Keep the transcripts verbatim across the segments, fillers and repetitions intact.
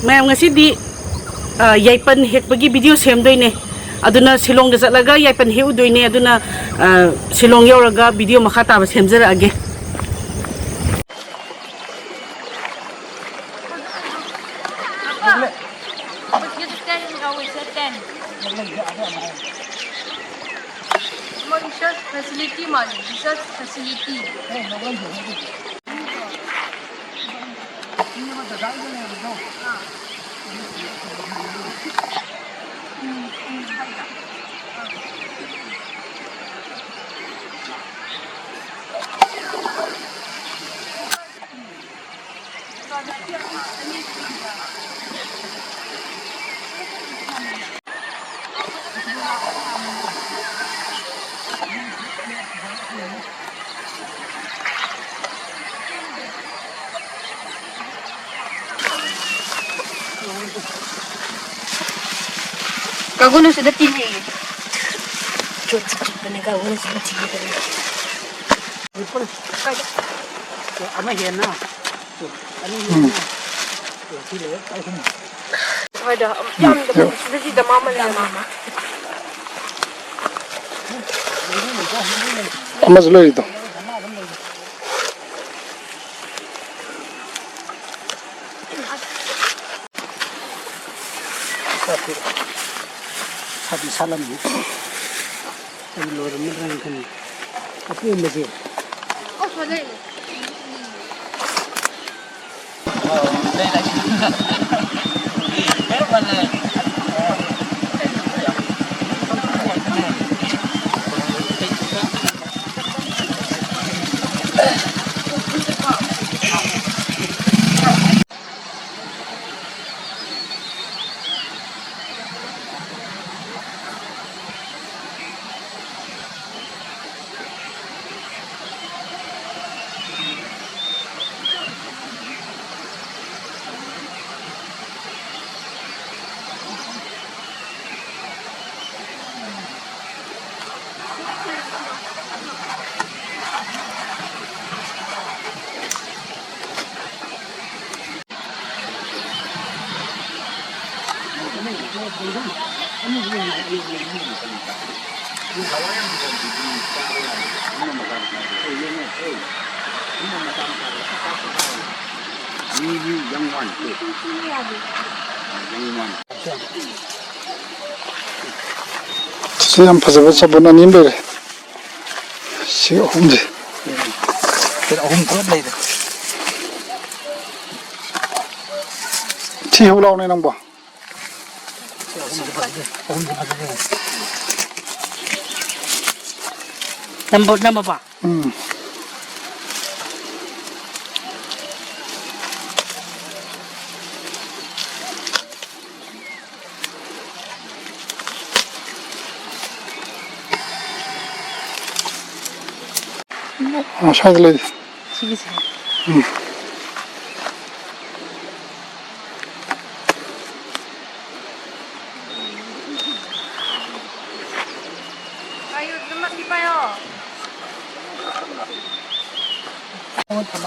ꯃꯌꯥꯝ, ꯉꯁꯤꯗꯤ, ꯑ, ꯌꯥꯏꯄꯟ ꯍꯦꯛꯄꯒꯤ ꯚꯤꯗꯤꯑꯣ ꯁꯦꯝꯗꯣꯏꯅꯦ꯫ ꯑꯗꯨꯅ ꯁꯤꯂꯣꯡꯗ ꯆꯠꯂꯒ ꯌꯥꯏꯄꯟ ꯍꯦꯛꯎꯗꯣꯏꯅꯦ꯫ ꯑꯗꯨꯅ, ꯑ, ꯁꯤꯂꯣꯡ ꯌꯧꯔꯒ ꯚꯤꯗꯤꯑꯣ ꯃꯈꯥ ꯇꯥꯕ ꯁꯦꯝꯖꯔꯛꯑꯒꯦ꯫ Research facility ꯃꯥꯜꯂꯦ, research facility꯫ ꯀꯥꯡꯒꯨꯅ ꯁꯤꯗ ꯇꯤꯟꯅꯩꯌꯦ꯫ ꯆꯣꯠꯁꯨ ꯆꯣꯠꯄꯅꯦ, ꯀꯥꯡꯒꯨꯅ ꯁꯤꯗ ꯇꯤꯟꯅꯩꯌꯦ꯫ ꯑꯃ ꯍꯦꯟꯅ꯫ ꯑꯅꯤ ꯍꯦꯟꯅ꯫ ꯁꯤ ꯂꯩꯔꯦ, ꯑꯍꯨꯝ꯫ ꯍꯣꯏꯗ, ꯌꯥꯝꯗꯕ, ꯁꯤꯗ ꯁꯤꯗ ꯃꯥ ꯑꯃ ꯂꯩꯔꯝꯃꯦ꯫ ꯑꯃꯁꯨ ꯂꯩꯔꯤꯗꯣ꯫ ꯆꯥꯛꯇꯤ ꯁꯥꯠꯇꯤ ꯁꯥꯠꯂꯝꯃꯤ꯫ ꯑꯩ ꯂꯣꯏꯔꯝꯃꯗ꯭ꯔꯥ ꯍꯥꯏꯅ ꯈꯟꯕ꯫ ꯑꯄꯣꯝꯕꯁꯦ꯫ ꯁꯤ ꯌꯥꯝ ꯐꯖꯕ ꯁꯥꯄꯣꯟ ꯑꯅꯤ ꯑꯃ ꯂꯩꯔꯦ꯫ ꯁꯤ ꯑꯍꯨꯝꯁꯦ꯫ ꯁꯤꯗ ꯑꯍꯨꯝ ꯄꯨꯂꯞ ꯂꯩꯔꯦ꯫ ꯊꯤꯍꯧ ꯂꯥꯎꯅꯦ ꯅꯪꯕꯣ꯫ ꯅꯝꯕꯔ ꯅꯝꯃꯕ? ꯎꯝ꯫ ꯑ, ꯁ꯭ꯋꯥꯏꯗ ꯂꯩ꯫ ꯁꯤꯒꯤꯁꯦ꯫ ꯎꯝ꯫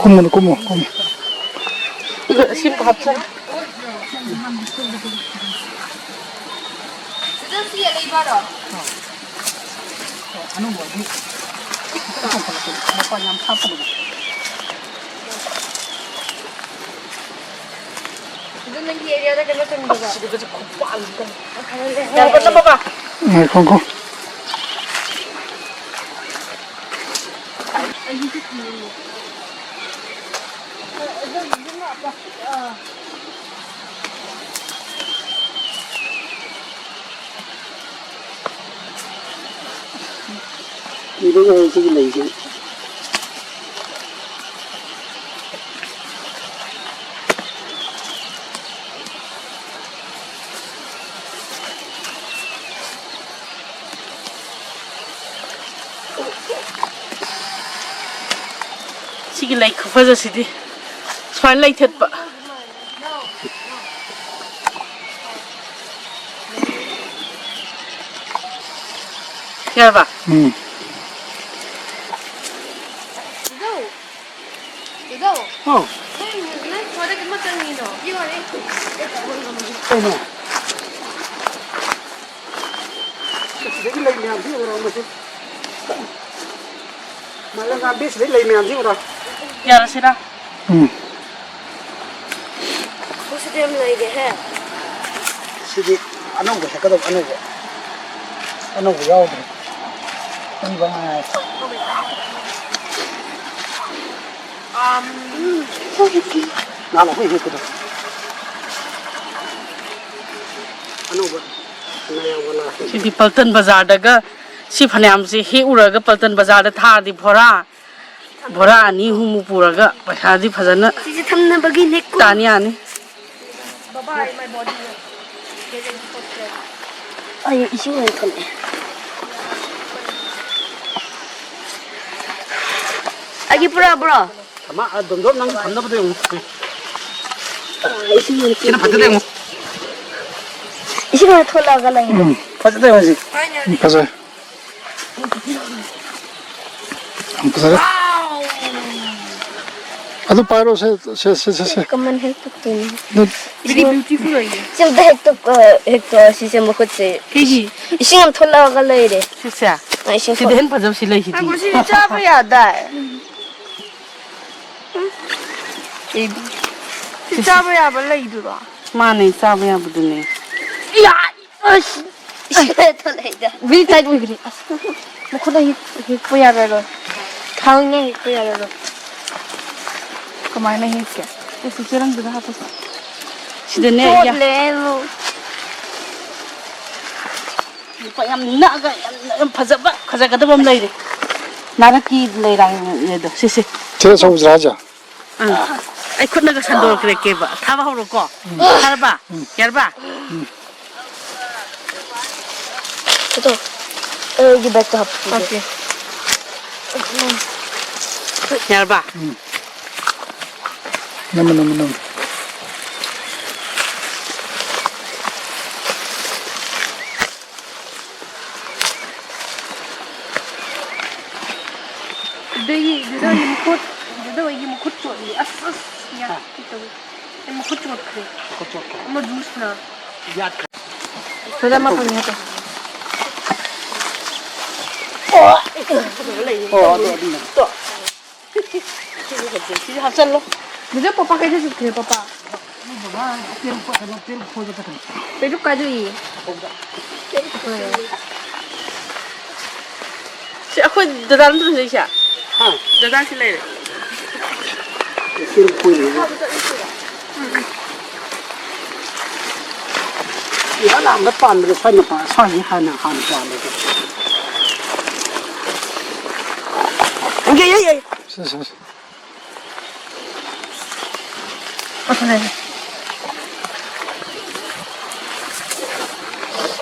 ꯀꯨꯝꯃꯨꯅꯨ, ꯀꯨꯝꯃꯨ, ꯀꯨꯝꯃꯨ꯫ ꯑꯗꯨ ꯑꯁꯤ ꯑꯝꯇ ꯍꯥꯞꯆꯔꯣ꯫ ꯑꯗꯨ ꯅꯪꯒꯤ ꯑꯦꯔꯤꯌꯥꯗ ꯀꯩꯅꯣ ꯆꯪꯗꯕ? ꯌꯥꯝ ꯀꯟꯅ ꯕꯕꯥ꯫ ꯉꯥꯏꯈꯣ, ꯉꯥꯏꯈꯣ꯫ ꯀꯤꯔꯒ ꯍꯧꯖꯤꯛ ꯂꯩꯁꯤ꯫ ꯁꯤꯒꯤ ꯂꯩ ꯈꯨꯐꯖꯁꯤꯗꯤ ꯁꯨꯃꯥꯏꯅ ꯂꯩ ꯊꯦꯠꯄ꯫ ꯌꯥꯔꯕ? ꯎꯝ꯫ ꯏꯗꯧ, ꯏꯗꯧ꯫ ꯍꯥꯎ꯫ ꯅꯪ, ꯅꯪ ꯐꯣꯟꯗ ꯀꯩꯅꯣ ꯆꯪꯉꯤꯗꯣ? ꯌꯦꯡꯉꯣꯅꯦ꯫ ꯀꯩꯅꯣ? ꯃꯌꯥꯝꯁꯤ ꯎꯔꯣ, ꯃꯁꯤ꯫ ꯃꯥꯂꯪ ꯉꯥꯝꯕꯤ ꯁꯤꯗꯩ ꯂꯩ ꯃꯌꯥꯝꯁꯤ ꯎꯔꯣ꯫ ꯌꯥꯔꯁꯤꯔꯥ? ꯎꯝ꯫ ꯁꯤꯗꯤ ꯌꯥꯝ ꯂꯩꯔꯦꯍꯦ꯫ ꯁꯤꯗꯤ ꯑꯅꯧꯕ ꯍꯦꯛꯀꯗꯕ, ꯑꯅꯧꯕ꯫ ꯑꯅꯧꯕ ꯌꯥꯎꯗ꯭ꯔꯦ꯫ ꯑꯔꯤꯕ ꯉꯥꯏꯔꯦ꯫ ꯅꯍꯥꯟ ꯑꯩꯈꯣꯏ ꯍꯦꯛꯄꯗꯣ꯫ ꯑꯅꯧꯕ꯫ ꯁꯤꯗꯤ ꯄꯜꯇꯟ ꯕꯖꯥꯔꯗꯒ ꯁꯤ ꯐꯅꯌꯥꯝꯁꯦ ꯍꯦꯛꯎꯔꯒ ꯄꯜꯇꯟ ꯕꯖꯥꯔꯗ ꯊꯥꯔꯗꯤ ꯕꯣꯔꯥ, ꯕꯣꯔꯥ ꯑꯅꯤ ꯑꯍꯨꯝꯃꯨꯛ ꯄꯨꯔꯒ ꯄꯩꯁꯥꯗꯤ ꯐꯖꯅ ꯁꯤꯁꯦ ꯊꯝꯅꯕꯒꯤꯅꯦꯀꯣ꯫ ꯇꯥꯟ ꯌꯥꯅꯤ꯫ ꯑꯩ ꯏꯁꯤꯡ ꯑꯣꯏꯅ ꯊꯛꯑꯦ꯫ ꯑꯩꯒꯤ ꯄꯨꯔꯛꯑꯕ꯭ꯔꯣ? ꯑꯃ, ꯑ, ꯗꯣꯝꯗꯣꯝ, ꯅꯪꯒꯤ ꯊꯝꯅꯕꯗꯣ ꯌꯦꯡꯉꯨ꯫ ꯏꯁꯤꯡ ꯑꯣꯏꯅ ꯁꯤꯅ ꯐꯖꯗꯦ ꯌꯦꯡꯉꯨ꯫ ꯏꯁꯤꯡ ꯑꯣꯏꯅ ꯊꯣꯛꯂꯛꯑꯒ ꯂꯩ꯫ ꯎꯝ, ꯐꯖꯗꯦ ꯍꯧꯖꯤꯛ꯫ ꯎꯝ, ꯐꯖꯩ꯫ ꯌꯥꯝ ꯐꯖꯔꯦ꯫ ꯑꯗꯨ ꯄꯥꯏꯔꯣ, ꯁꯦ, ꯁꯦ, ꯁꯦ, ꯁꯦ, ꯁꯦ꯫ ꯀꯃꯟ ꯍꯦꯛ ꯇꯧꯗꯣꯏꯅꯤ꯫ ꯑꯗꯨ Very beautiful ꯑꯣꯏꯌꯦ꯫ ꯁꯤ ꯑꯝꯇ ꯍꯦꯛꯇꯣꯛ-, ꯑ, ꯍꯦꯛꯇꯣꯛꯑꯣ, ꯁꯤꯁꯦ ꯃꯈꯨꯠꯁꯦ꯫ ꯀꯩꯒꯤ? ꯏꯁꯤꯡ ꯑꯃ ꯊꯣꯛꯂꯛꯑꯒ ꯂꯩꯔꯦ꯫ ꯁꯤꯁꯦ? ꯑ, ꯏꯁꯤꯡ ꯁꯤꯗ ꯊꯣꯛ-, ꯍꯦꯟꯅ ꯐꯖꯕ ꯁꯤ ꯂꯩꯁꯤꯗꯤ꯫ ꯉꯥꯏꯈꯣ, ꯁꯤꯗꯤ ꯆꯥꯕ ꯌꯥꯗꯥꯏ? ꯎꯝ? ꯀꯩꯗꯤ? ꯁꯤ ꯆꯥꯕ ꯌꯥꯕ ꯂꯩꯗꯨꯔꯣ? ꯃꯥꯅꯦ, ꯆꯥꯕ ꯌꯥꯕꯗꯨꯅꯦ꯫ ꯏꯌꯥ! ꯑꯁ! ꯏꯁꯤꯡ ꯊꯣꯛꯂꯛꯏꯗ꯫ Very tight ꯑꯣꯏꯈ꯭ꯔꯦ꯫ ꯑꯁ, ꯃꯈꯨꯠꯅ ꯍꯦꯛ-, ꯍꯦꯛꯄ ꯌꯥꯔꯔꯣꯏ꯫ ꯊꯥꯡꯅ ꯍꯦꯛꯄ ꯌꯥꯔꯔꯣꯏ꯫ ꯀꯃꯥꯏꯅ ꯍꯦꯛꯀꯦ? ꯑꯦ, ꯁꯤ ꯆꯦꯔꯪꯗꯨꯗ ꯍꯥꯞꯄꯁꯤ꯫ ꯁꯤꯗꯅꯦ, ꯌꯥ-, ꯆꯣꯠꯂꯦ ꯑꯃꯨꯛ꯫ ꯅꯨꯄꯥ ꯌꯥꯝ ꯅꯛꯑꯒ ꯌꯥꯝ, ꯌꯥꯝ ꯐꯖꯕ, ꯐꯖꯒꯗꯕ ꯑꯃ ꯂꯩꯔꯦ꯫ ꯅꯥꯔꯛꯀꯤ ꯂꯩꯔꯥꯡꯅꯦꯗꯣ, ꯁꯤꯁꯦ꯫ ꯆꯦ ꯑꯆꯧꯕꯁꯤꯔꯥ ꯍꯥꯏꯁꯦ? ꯑꯪ꯫ ꯑꯩ ꯈꯨꯠꯅꯒ ꯁꯟꯗꯣꯔꯛꯈ꯭ꯔꯦ ꯀꯦꯕ꯫ ꯊꯥꯕ ꯍꯧꯔꯣꯀꯣ꯫ ꯎꯝ꯫ ꯊꯥꯔꯕ? ꯎꯝ꯫ ꯌꯥꯔꯕ? ꯎꯝ꯫ ꯑꯗꯣ, ꯑꯩꯒꯤ ꯕꯦꯛꯇ ꯍꯥꯞꯄꯤꯒꯦ꯫ Okay꯫ ꯌꯥꯔꯕ? ꯎꯝ꯫ ꯅꯝꯃꯨ, ꯅꯝꯃꯨ, ꯅꯝꯃꯨ꯫ ꯑꯗꯒꯤ ꯗꯥꯗꯥꯒꯤ ꯃꯈꯨꯠ, ꯗꯥꯗꯥ ꯍꯣꯏꯒꯤ ꯃꯈꯨꯠ ꯆꯣꯠꯂꯤ꯫ ꯑꯁ, ꯑꯁ, ꯌꯥ, ꯀꯩ ꯇꯧꯏ? ꯑꯩ ꯃꯈꯨꯠ ꯆꯣꯠꯈ꯭ꯔꯦ꯫ ꯃꯈꯨꯠ ꯆꯣꯠꯈ꯭ꯔꯦ꯫ ꯑꯃ ꯖꯨꯁꯅ꯫ ꯌꯥꯠꯈ꯭ꯔꯦ꯫ ꯗꯥꯗꯥ, ꯃꯥ ꯐꯪꯉꯦ ꯍꯥꯏꯔꯛꯀꯦ꯫ ꯑꯣ, ꯑꯗꯨ, ꯑꯗꯨꯅ꯫ ꯁꯤꯁꯨ ꯍꯥꯞꯆꯜꯂꯣ꯫ ꯃꯤꯁꯨ ꯄꯄꯥ ꯀꯩꯗ ꯆꯠꯈ꯭ꯔꯦ, ꯄꯄꯥ? ꯕꯕꯥ, ꯄꯦꯔꯨꯛ ꯀꯩꯅꯣ, ꯄꯦꯔꯨꯛ ꯐꯣꯏꯕ ꯆꯠꯈ꯭ꯔꯦ꯫ ꯄꯦꯔꯨꯛ ꯀꯥꯏꯗ ꯎꯏ? ꯁꯤ ꯑꯩꯈꯣꯏ ꯗꯗꯥ ꯅꯠꯇ꯭ꯔꯣ ꯁꯤꯁꯦ? ꯍꯥ? ꯗꯗꯥ ꯁꯤ ꯂꯩꯔꯦ꯫ ꯄꯦꯔꯨꯛ ꯐꯣꯏꯔꯤꯕ꯫ ꯏꯍꯥꯟ ꯍꯥꯟꯕ ꯄꯥꯟꯕꯗꯣ ꯁ꯭ꯋꯥꯏ ꯃꯄꯥ, ꯁ꯭ꯋꯥꯏꯁꯤ ꯍꯥꯟꯅ, ꯍꯥꯟꯅ ꯄꯥꯜꯂꯦ꯫ ꯁꯦ, ꯁꯦ, ꯁꯦ꯫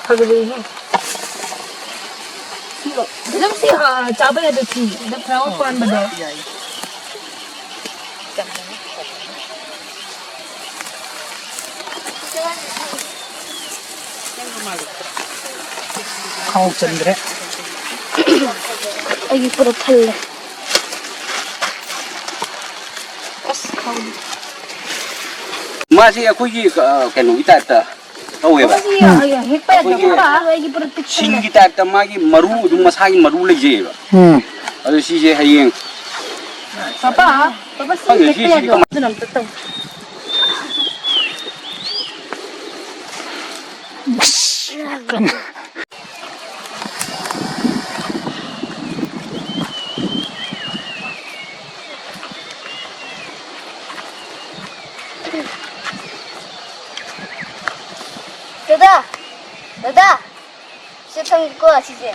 ꯐꯖꯩꯅꯦ꯫ ꯑꯗꯨꯝ ꯁꯤ, ꯑ, ꯆꯥꯕ ꯌꯥꯗꯦ ꯁꯤ꯫ ꯑꯗꯨꯝ ꯐ꯭ꯂꯥꯋꯔ ꯄꯥꯟꯕꯗꯣ꯫ ꯈꯥꯎ ꯆꯟꯗ꯭ꯔꯦ꯫ ꯑꯩꯒꯤ ꯄꯨꯔꯥ ꯊꯜꯂꯦ꯫ ꯑꯁ, ꯈꯥꯎ꯫ ꯃꯥꯁꯤ ꯑꯩꯈꯣꯏꯒꯤ, ꯑ, ꯀꯩꯅꯣꯒꯤ ꯇꯥꯏꯞꯇ ꯇꯧꯋꯦꯕ꯫ ꯁꯤ, ꯑ, ꯍꯦꯛꯄ ꯌꯥꯗꯦ꯫ ꯑꯩꯈꯣꯏꯒꯤ ꯄꯥꯄꯥ, ꯑꯩꯒꯤ ꯄꯨꯔꯥ ꯄꯤꯛ ꯊꯜꯂꯦ꯫ ꯁꯤꯡꯒꯤ ꯇꯥꯏꯞꯇ ꯃꯥꯒꯤ ꯃꯔꯨ, ꯑꯗꯨꯝ ꯃꯁꯥꯒꯤ ꯃꯔꯨ ꯂꯩꯖꯩꯌꯦꯕ꯫ ꯎꯝ꯫ ꯑꯗꯨ ꯁꯤꯁꯦ ꯍꯌꯦꯡ ꯄꯥꯄꯥ, ꯄꯥꯄꯥ, ꯁꯤ ꯈꯪꯗꯦ, ꯍꯦꯛꯄ ꯁꯤꯁꯤꯗꯤ ꯌꯥꯗ꯭ꯔꯣ? ꯀꯃꯥꯏ- ꯑꯗꯨꯅ ꯑꯝꯇ ꯇꯧ꯫ ꯗꯗꯥ! ꯗꯗꯥ! ꯁꯤ ꯊꯝꯒꯦꯀꯣ, ꯁꯤꯁꯦ꯫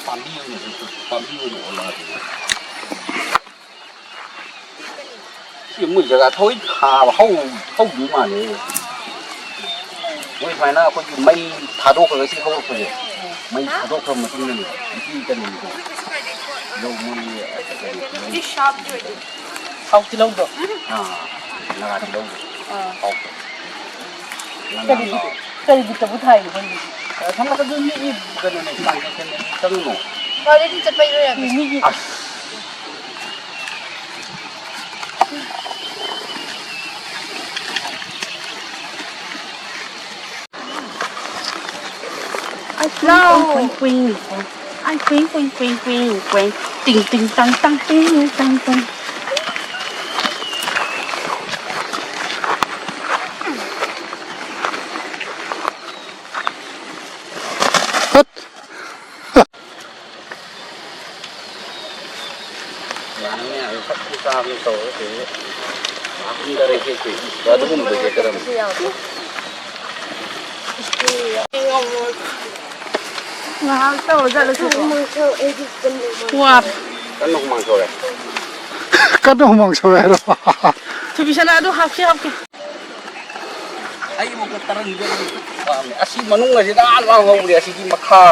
ꯄꯥꯝꯕꯤ ꯑꯣꯏꯅ, ꯄꯥꯝꯕꯤ ꯑꯣꯏꯅ ꯑꯣꯜꯂꯛꯑꯗꯤ꯫ ꯁꯤ ꯃꯣꯏ ꯖꯒꯥ ꯊꯑꯣꯏ ꯊꯥꯕ ꯍꯧ-, ꯍꯧꯗꯣꯏ ꯃꯥꯜꯂꯦ꯫ ꯃꯣꯏ ꯁꯨꯃꯥꯏꯅ ꯑꯩꯈꯣꯏꯒꯤ ꯃꯩ ꯊꯥꯗꯣꯛꯈ꯭ꯔꯒ ꯁꯤ ꯍꯧꯔꯛꯄꯁꯦ, ꯃꯩ ꯊꯥꯗꯣꯛꯈ꯭ꯔ ꯃꯇꯨꯡꯗꯅꯦ ꯁꯤ ꯀꯩꯅꯣꯅꯤꯀꯣ꯫ ꯂꯧ ꯃꯣꯏꯒꯤ ꯀꯩꯅꯣ, ꯊꯥꯎ ꯇꯤꯜꯍꯧꯗꯣ꯫ ꯑꯥ, ꯅꯥꯒꯥ ꯇꯤꯜꯍꯧꯗꯣ꯫ ꯑꯥ꯫ ꯍꯥꯎꯇꯕ꯫ ꯅꯪ ꯀꯔꯤ, ꯅꯪ ꯂꯥꯎ꯫ ꯀꯔꯤ ꯕꯤꯠꯇꯕꯨ ꯊꯥꯏꯅꯣ ꯈꯪꯗꯦ꯫ ꯊꯝꯃꯒ ꯑꯗꯨ ꯃꯤꯒꯤ ꯀꯩꯅꯣꯅꯦ, ꯇ꯭ꯔꯥꯟꯖꯦꯛꯁꯟꯅꯦ, ꯆꯪꯉꯨꯅꯣ꯫ ꯒꯥꯔꯤꯗꯤ ꯆꯠꯄ ꯏꯔꯣꯏ ꯌꯥꯗꯦ꯫ ꯃꯤꯒꯤ ꯑꯁ꯫ Lau. Quing, quing, quing, quing. Ai, quing, quing, quing, quing, quing. Ting, ting, tang, tang, ting, tang, tang. ꯍꯠ! ꯌꯥꯅꯤꯅꯦ, ꯑꯗꯨ ꯁꯛ ꯆꯥꯕꯤ ꯇꯧꯔꯒ ꯀꯩꯅꯣ꯫ ꯉꯥꯏꯍꯥꯛ ꯀꯨꯝꯊꯔꯒ ꯍꯦꯛ ꯀꯩꯅꯣ꯫ ꯑꯗꯨꯒꯨꯝꯕꯗꯣ ꯍꯦꯛꯀꯗꯕꯅꯤ꯫ ꯉꯥꯏꯍꯥꯛ ꯇꯧꯔ ꯆꯠꯂꯁꯤ꯫ ꯋꯥꯔꯦ꯫ ꯀꯟꯅ ꯍꯨꯃꯥꯡ ꯁꯧꯔꯦ꯫ ꯀꯟꯅ ꯍꯨꯃꯥꯡ ꯁꯧꯔꯦ ꯍꯥꯏꯔꯣ? ꯊꯣꯏꯕꯤꯁꯅꯥ ꯑꯗꯨ ꯍꯥꯞꯀꯦ, ꯍꯥꯞꯀꯦ꯫ ꯑꯩ ꯃꯈꯣꯡ ꯇꯔꯪ ꯄꯥꯝꯃꯦ꯫ ꯑꯁꯤ ꯃꯅꯨꯡ ꯑꯁꯤꯗ ꯑꯥ ꯂꯥꯎ ꯍꯧꯔꯦ, ꯑꯁꯤꯒꯤ ꯃꯈꯥ꯫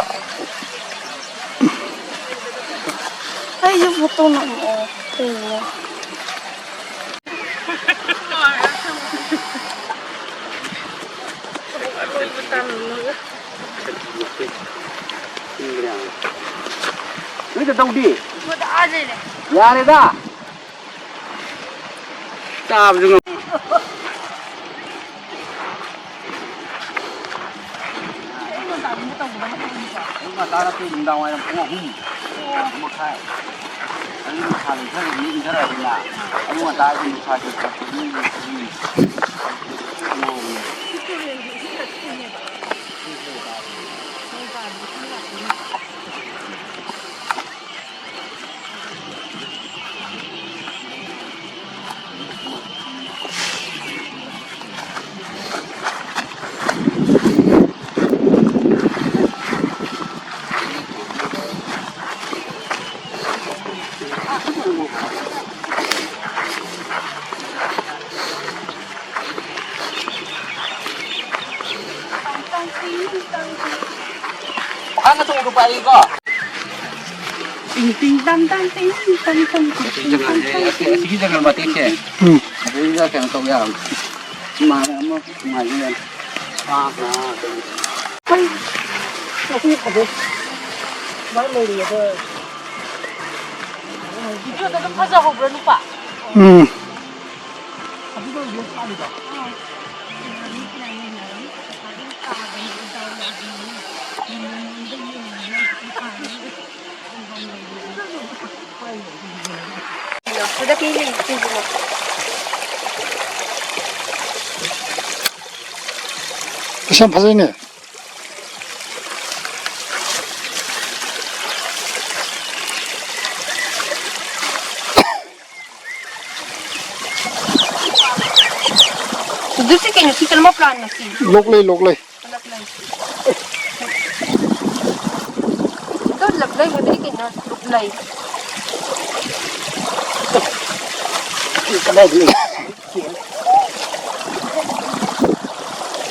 ꯑꯩꯁꯨ ꯐꯣꯇꯣ ꯅꯝꯃꯛꯑꯣ꯫ ꯀꯩꯅꯣ? ꯅꯣꯏꯗ ꯇꯧꯗꯤ? ꯌꯥꯔꯦꯗ꯫ ꯆꯥꯕꯁꯨ ꯉꯝ-, ꯑꯌꯨꯛ ꯉꯟꯇꯥ ꯅꯠꯇꯦ, ꯅꯨꯡꯗꯥꯡ ꯋꯥꯏꯔꯝ ꯄꯨꯡ ꯑꯍꯨꯝ, ꯑꯍꯨꯝ ꯃꯈꯥꯏ꯫ ꯑꯗꯨ ꯅꯨꯡꯁꯥ ꯅꯦꯝꯊꯔꯛꯑꯗꯤ ꯏꯪꯊꯔꯛꯑꯗꯤꯅ, ꯑꯌꯨꯛ ꯉꯟꯇꯥ ꯍꯥꯏꯗꯤ ꯅꯨꯡꯁꯥ ꯈꯔ ꯈꯔ ꯐꯨꯅꯤꯡ-, ꯐꯨꯅꯤꯡ-, ꯉꯥꯎꯕꯅꯦ꯫ ꯃꯈꯥ ꯃꯇꯣꯡꯗꯣ ꯄꯥꯏꯔꯤꯀꯣ? ꯇꯤꯡ ꯇꯤꯡ ꯇꯥꯡ ꯇꯥꯡ ꯇꯤꯡ ꯇꯤꯡ ꯇꯥꯡ ꯇꯥꯡ ꯇꯤꯡ ꯇꯤꯡ ꯇꯥꯡ ꯇꯥꯡ ꯇꯤꯡ꯫ ꯑꯁꯤꯒꯤ ꯖꯪꯒꯜ ꯃꯇꯦꯛꯁꯦ꯫ ꯎꯝ꯫ ꯑꯗꯩꯗꯨꯗ ꯀꯩꯅꯣ ꯇꯧ ꯌꯥꯕꯅꯤ꯫ ꯏꯃꯥꯅ ꯑꯃ ꯅꯨꯡꯉꯥꯏꯖꯩ ꯌꯥꯅꯤ꯫ ꯄꯥꯛꯅ ꯑꯗꯨꯝ ꯉꯁꯤ ꯐꯖꯩ꯫ ꯁꯨꯃꯥꯏꯅ ꯂꯩꯔꯤ ꯑꯗꯣ꯫ ꯚꯤꯗꯤꯑꯣꯗ ꯑꯗꯨꯝ ꯐꯖꯍꯧꯕ꯭ꯔꯣ, ꯅꯨꯄꯥ? ꯎꯝ꯫ ꯁꯤꯗ ꯀꯩ ꯂꯩ? ꯁꯤꯁꯤꯅ꯫ ꯑꯁ, ꯌꯥꯝ ꯐꯖꯩꯅꯦ꯫ ꯑꯗꯨꯁꯤ ꯀꯩꯅꯣ? ꯁꯤ ꯀꯔꯝꯕ plantꯅꯣ ꯁꯤ? ꯂꯣꯛꯂꯩ, ꯂꯣꯛꯂꯩ꯫ ꯂꯣꯛꯂꯩ꯫ ꯑꯗꯨ ꯂꯣꯛꯂꯩ ꯍꯥꯏꯕꯗꯤ ꯀꯩꯅꯣ? ꯂꯣꯛꯂꯩ꯫ ꯀꯗꯥꯏꯗ ꯂꯩ?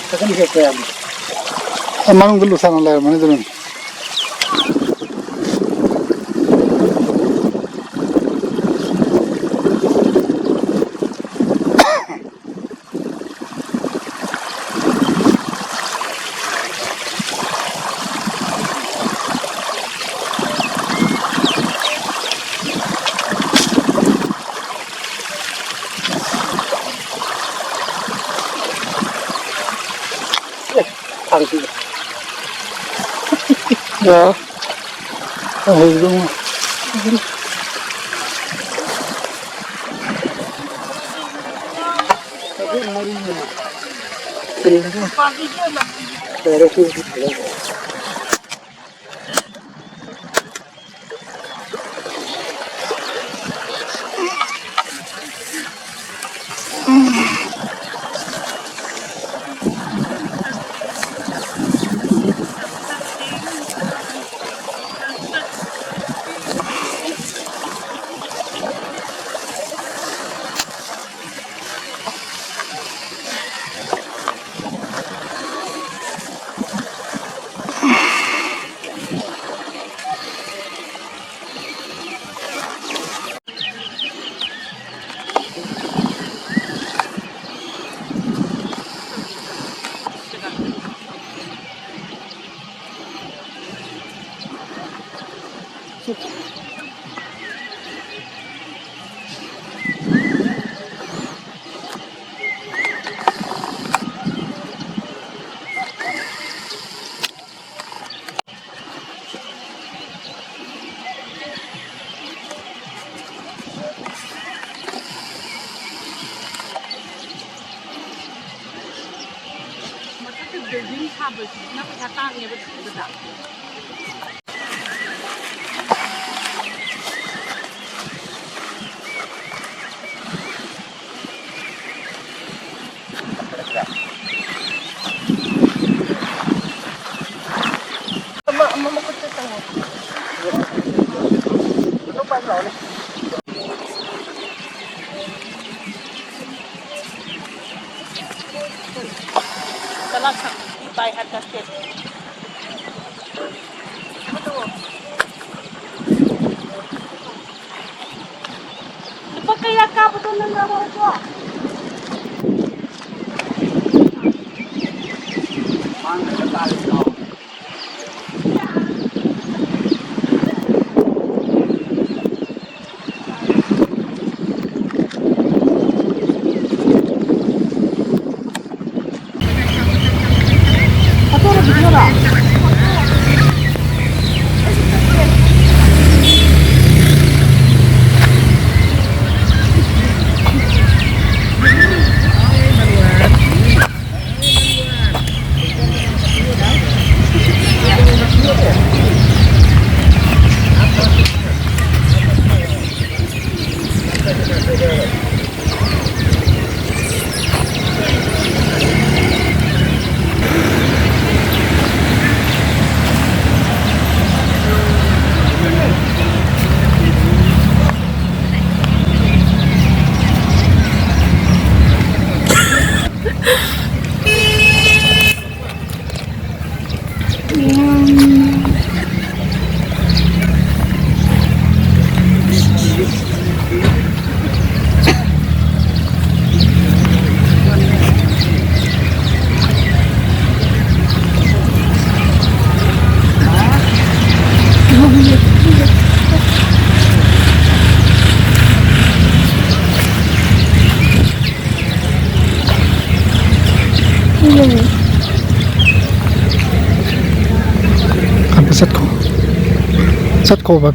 ꯐꯖꯅ ꯍꯦꯛꯄ ꯌꯥꯅꯤ꯫ ꯑ, ꯃꯅꯨꯡꯗ ꯂꯨꯁꯟꯅ ꯂꯩꯔꯝꯃꯅꯤ ꯑꯗꯨꯅꯅꯤ꯫ ꯌꯥ꯫ ꯑꯍꯩꯕ ꯑꯃ꯫ ꯕꯤꯜꯗꯤꯡ ꯁꯥꯕꯁꯤꯅ ꯄꯩꯁꯥ ꯇꯥꯡꯉꯦꯕ ꯊꯤꯕꯗ꯫ ꯑꯃ, ꯑꯃ ꯃꯈꯨꯠꯇ ꯇꯧꯋꯣ꯫ ꯆꯂꯥꯛ ꯁꯛꯇꯤ ꯄꯥꯏ ꯍꯥꯏꯕ ꯅꯠꯇꯦ꯫ ꯂꯨꯄꯥ ꯀꯌꯥ ꯀꯥꯞꯄꯗꯣ ꯅꯪ ꯂꯧꯔꯛꯑꯣꯀꯣ? ꯑꯝꯇ ꯆꯠꯈꯣ꯫ ꯆꯠꯈꯣꯕ꯫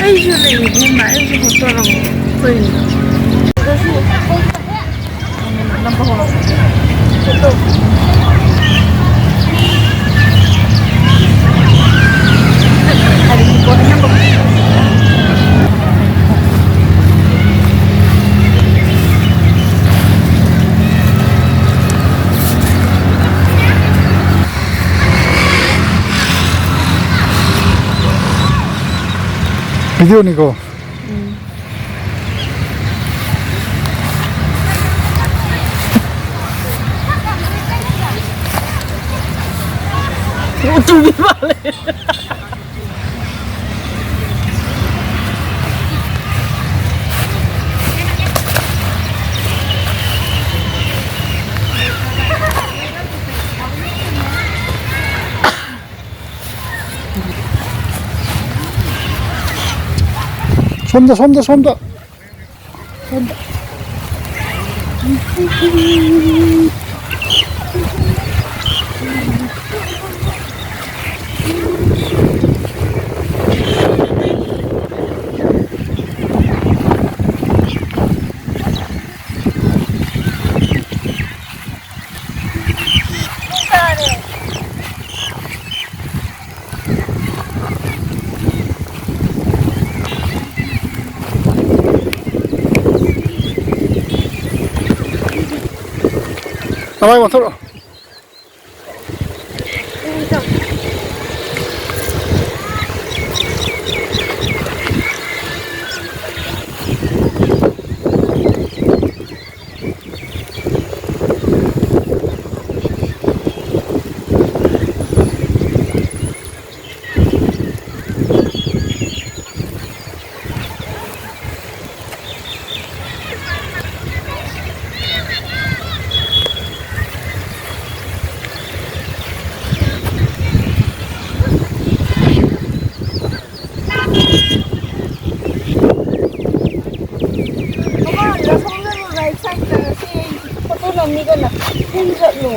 ꯑꯩꯁꯨ ꯂꯩꯔꯤꯅꯦ, ꯏꯃꯥ, ꯑꯩꯁꯨ ꯐꯣꯇꯣ ꯂꯧ-, ꯑꯩꯈꯣꯏ꯫ ꯚꯤꯗꯤꯑꯣꯅꯤꯀꯣ꯫ ꯎꯝ꯫ ꯎꯇꯨꯕꯤ ꯃꯥꯜꯂꯦ꯫ ꯁꯣꯝꯗ, ꯁꯣꯝꯗ, ꯁꯣꯝꯗ꯫ ꯅꯃꯥꯏ ꯑꯣꯟꯊꯣꯔꯛꯑꯣ꯫ ꯃꯃꯥꯡꯗ ꯁꯣꯝꯗ right side ꯇ ꯁꯤ ꯐꯣꯇꯣ ꯅꯝꯃꯤꯗꯅ, ꯁꯤ ꯆꯠꯂꯣ꯫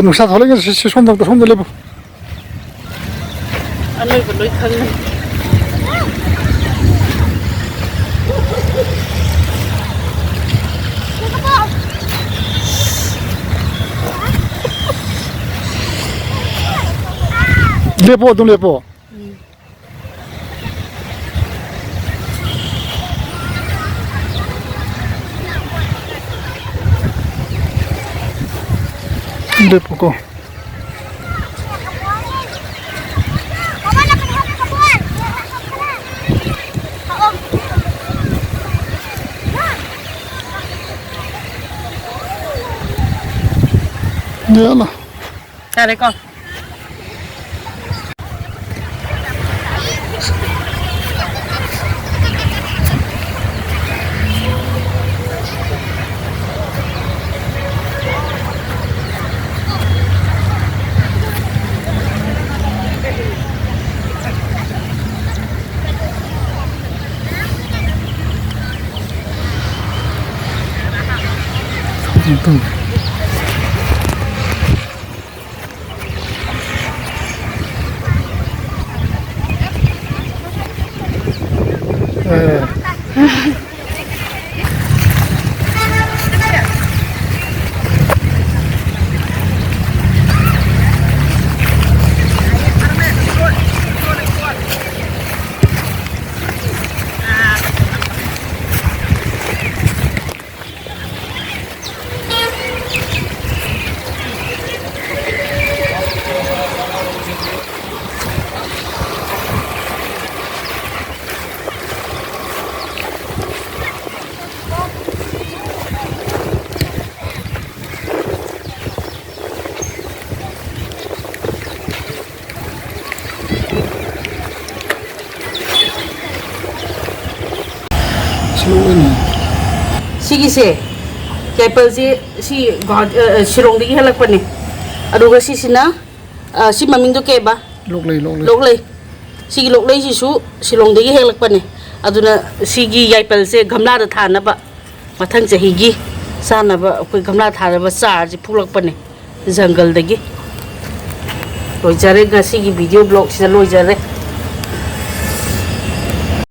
ꯅꯨꯡꯁꯥ ꯊꯣꯛꯂꯛꯏꯉꯩ ꯁꯤ, ꯁꯤ ꯁꯣꯝꯗ, ꯁꯣꯝꯗ ꯂꯦꯞꯄꯨ꯫ ꯑꯅꯣꯏꯕ ꯂꯣꯏ ꯈꯪꯉꯅꯤ꯫ ꯂꯦꯞꯄꯣ, ꯑꯗꯨꯝ ꯂꯦꯞꯄꯣ꯫ ꯂꯦꯞꯄꯨꯀꯣ꯫ ꯌꯥꯂꯥ꯫ ꯌꯥꯔꯦꯀꯣ꯫ ꯁꯤꯒꯤꯁꯦ, ꯌꯥꯏꯄꯜꯁꯦ ꯁꯤ ꯒꯨꯋꯥꯍꯥꯇꯤ, ꯑ, ꯑ, ꯁꯤꯂꯣꯡꯗꯒꯤ ꯍꯦꯜꯂꯛꯄꯅꯦ꯫ ꯑꯗꯨꯒ ꯁꯤꯁꯤꯅ, ꯑ, ꯁꯤ ꯃꯃꯤꯡꯗꯣ ꯀꯩꯕ? ꯂꯣꯛꯂꯩ, ꯂꯣꯛꯂꯩ꯫ ꯂꯣꯛꯂꯩ꯫ ꯁꯤꯒꯤ ꯂꯣꯛꯂꯩꯁꯤꯁꯨ ꯁꯤꯂꯣꯡꯗꯒꯤ ꯍꯦꯛꯂꯛꯄꯅꯦ꯫ ꯑꯗꯨꯅ ꯁꯤꯒꯤ ꯌꯥꯏꯄꯜꯁꯦ ꯒꯝꯂꯥꯗ ꯊꯥꯅꯕ, ꯃꯊꯪ ꯆꯍꯤꯒꯤ ꯆꯥꯅꯕ ꯑꯩꯈꯣꯏ ꯒꯝꯂꯥ ꯊꯥꯅꯕ ꯆꯥꯔꯁꯦ ꯐꯨꯂꯛꯄꯅꯦ꯫ ꯖꯪꯒꯜꯗꯒꯤ꯫ ꯂꯣꯏꯖꯔꯦ, ꯉꯁꯤꯒꯤ ꯚꯤꯗꯤꯑꯣ ꯕ꯭ꯂꯣꯛꯁꯤꯗ ꯂꯣꯏꯖꯔꯦ꯫